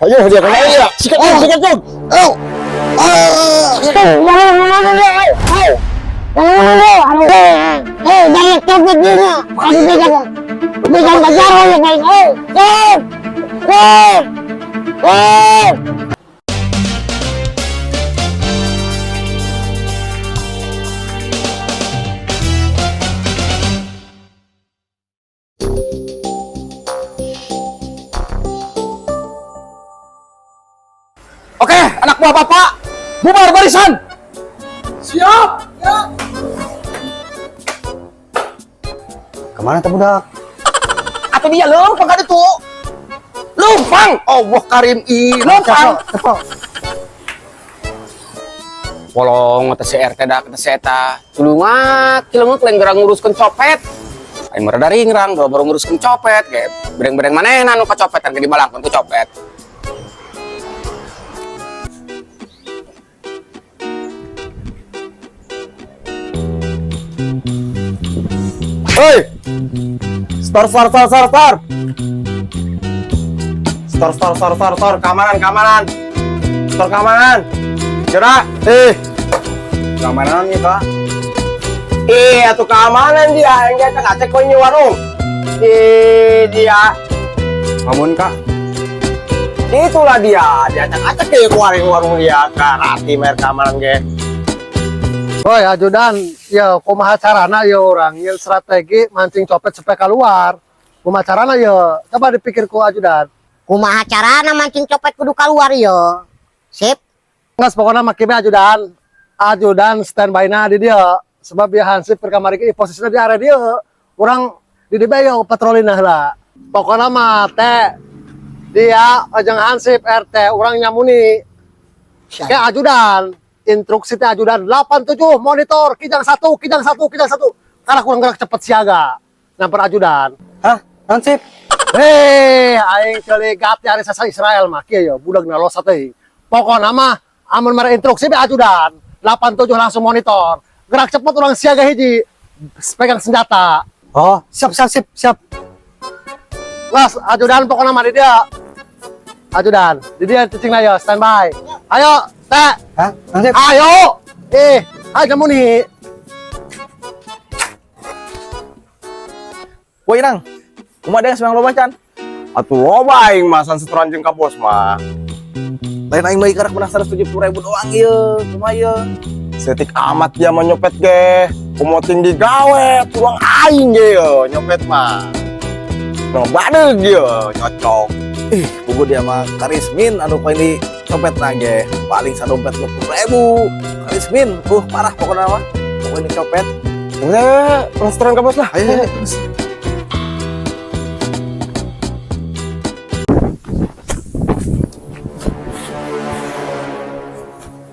Ayo dia kemana ya? Sikat jug, sikat jug. Oh. Oke, anak buah bapak, bubar barisan. Siap. Ya. Kemana tuh budak? Atau dia lempang kan itu? Lempang. Allah Karim i lempang. Polong teh si RT dah kata si eta. Tulungat, kileungeut lain gerang nguruskeun copet. Aing mah rada ringrang, baru nguruskeun copet ge. Bereng-bereng manehna nu kacopetan ge dibalangkeun ku copet. Hei. Store, store, store, store, store. Store, store, store, store, store. Keamanan, keamanan. Store keamanan. Gerak. Eh. Keamanan nih, Pak. Eh, atuh keamanan dia. Enggak ngacek kok ini warung. Eh, dia. Kamun, Kak. Itulah dia. Dia acak-acak ke warung-warung dia. Karati mer keamanan ge. Woi ajudan, ya kumaha carana ya orang, ya strategi mancing copet supaya keluar. Kumaha carana ya, coba dipikir ku ajudan. Kumaha carana mancing copet kudu keluar yo. Sip. Ngas pokoknya mah kieu ajudan, ajudan standby na di dia. Sebab ya hansip keur kamari ge posisinya di area dia. Urang di dieu bae yo patroli nah lah. Pokoknya mah teh dia ajang hansip RT urang nyamuni. Kayak ajudan, instruksi teh ajudan 87 monitor kijang satu, kijang satu, kijang satu. Karena kurang gerak cepet siaga. Nyamper ajudan. Hah? Hansip. Hei, aing celigat hari sasa Israel mah kieu ya, budak na losa teh. Pokokna mah amun mere instruksi be ajudan 87 langsung monitor. Gerak cepet orang siaga hiji, pegang senjata. Oh, siap siap siap siap. Las ajudan pokokna mah di dia. Ajudan, di dia cicing ya, standby. Ayo, teh. Hah? Hansip. Ayo. Eh, ayo muni. Woi, Nang. Kumaha deui semangat loba can? Atuh loba aing mah san setoran jeung ka bos mah. Lain aing lagi karak menang 170 ribu doang ieu. Kumaha ieu? Setik amat dia mah nyopet ge. Kumoting digawe, tuang aing ge yo nyopet mah. No badeg yo cocok. Ih, buku dia mah Karismin anu poin di copet nage. Paling sadompet 20 ribu. Karismin, parah pokoknya mah. Pokoknya copet. Udah, restoran ka bos lah. Ayo, ayo, terus.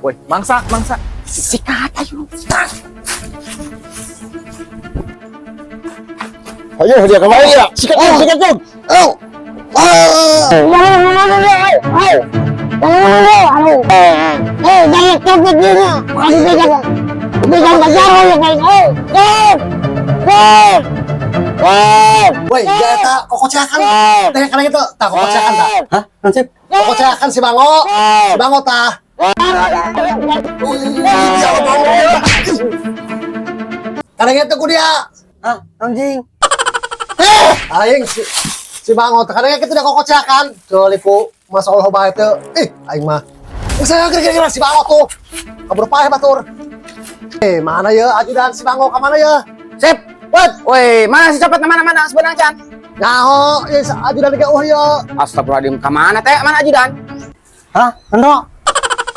Woi, mangsa, mangsa. Sikat ayo. Ayo dia kemana ya? Sikat jug, sikat jug. Oh. Woi, dia eta kokoceakan. Teh kana gitu, tah kokoceakan tah. Hah? Hansip? Kokoceakan si Bango. Si Bango tah. Kadang itu ku dia. Hah? Anjing. Eh, aing si, si Bango teh kadang itu dia kokoceakan. Keuli ku Mas Allah bae teu. Ih, aing mah. Saya kira-kira si Bango tuh. Kabur paeh batur. Eh, mana ya ajudan si Bango ka mana ya? Sip. What? Woi, mana si copet mana mana sebenarnya can? Nyaho, ya ajudan ge eueuh ya. Astagfirullahaladzim, kemana teh? Mana ajudan? Hah? Endo.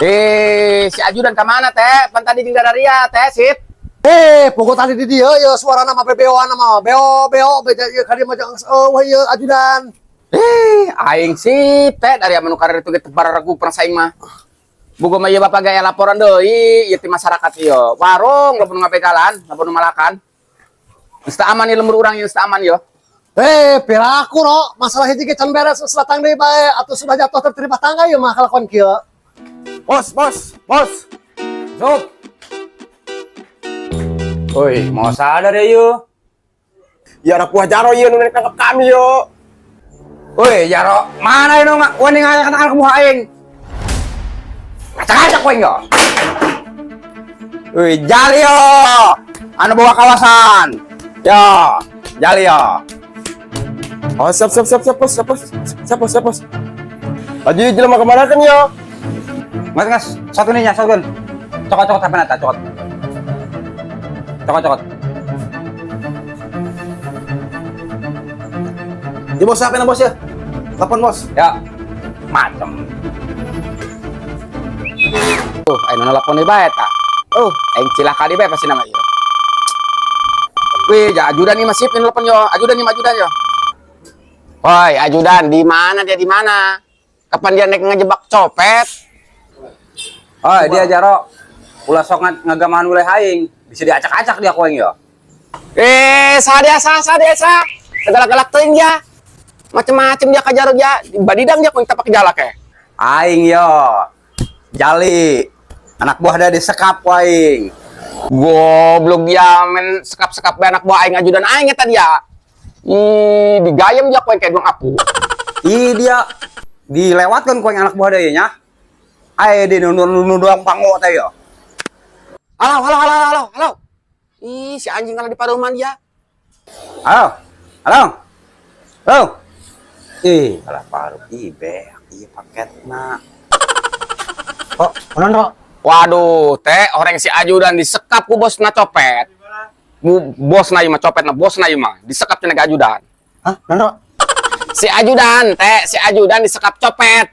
Eh, si ajudan kemana teh? Pan tadi jeung dararia teh, sip. Eh, pokok tadi di dia ya suara nama bebo nama beo beo beja ieu ka dieu mah jangan eueuh ieu ajudan. Eh, aing sip teh dari anu karir itu ge tebar regu pernah saing mah. Bogo mah ieu bapak gaya laporan deui ieu ti masyarakat ieu. Warung lamun ngabegalan, lamun malakan. Geus teu aman ieu lembur urang ieu geus teu aman yo. Eh, piraku ro, masalah hiji ge can beres geus datang deui bae atuh sudah jatuh tertimpa tangga ieu mah kalakuan kieu. Bos, bos, bos. Sup. Woi, mau sadar ya yo. Ya anak buah Jaro ieu nu nangkep kami yo. Woi, Jaro, mana ini nggak? Wah, ini ngacak tangan ke muka aing. Ngacak-ngacak kowe yo. Woi, Jalio. Anu bawa kawasan. Yo, Jalio. Oh, siap siap siap siap bos, siap bos. Siap bos, siap bos. Laju jelema kemana kan yo? Mas, mas, satu nih ya, satu. Cokot, cokot, apa nata, cokot. Cokot, cokot. Ya bos, apa bos ya? Telepon bos. Ya, macem. Oh, ayo nelpon di bae ta. Oh, aing cilaka di bae pasti nama ieu. Wih, ja ajudan nih masih nelpon yo. Ajudan nih ajudan yo. Woi, ajudan di mana dia di mana? Kapan dia naik ngejebak copet? Oh, dia Jaro. Ulah sok ngagamahan wilayah aing. Bisa diacak-acak dia ku aing yo. Eh, sadia sa sadia sa. Galak-galak teuing dia. Macem-macem dia kajar dia. Badidang dia ku tapak jalak ke. Aing yo. Jali. Anak buah dia disekap ku aing. Goblok dia main sekap-sekap bae anak buah aing ajudan aing eta dia. Ih, digayem dia ku aing kayak duang apu. Ih dia dilewatkan ku aing anak buah dia nya. Aing di nundur doang pango teh yo. Halo, halo, halo, halo, halo. Ih, si anjing kalah di paruman dia. Halo. Halo. Halo. Ih, kalah paruh. Ih, beak ieu paketna. Oh, kunaon, Ro? Waduh, teh orang si ajudan disekap ku bosna copet. Bu bosna ieu mah copet na bosna ieu mah disekap cenah ke ajudan. Hah, naon, Ro? Si ajudan, teh, si ajudan disekap copet.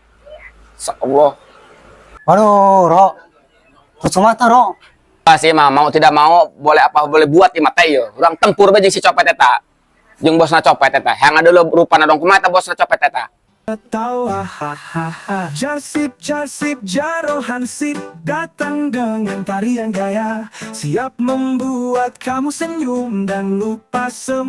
Allah. Waduh, Ro. Terus kumaha, Ro? Pasti mah mau tidak mau boleh apa boleh buat ieu mah teh ieu. Urang tempur bae jeung si copet eta. Jeung bosna copet eta. Hayang adu rupana dong kumaha eta bosna copet eta. Ketawa hahaha. Jarsip, Jarsip, Jaro Hansip datang dengan tarian gaya, siap membuat kamu senyum dan lupa semua.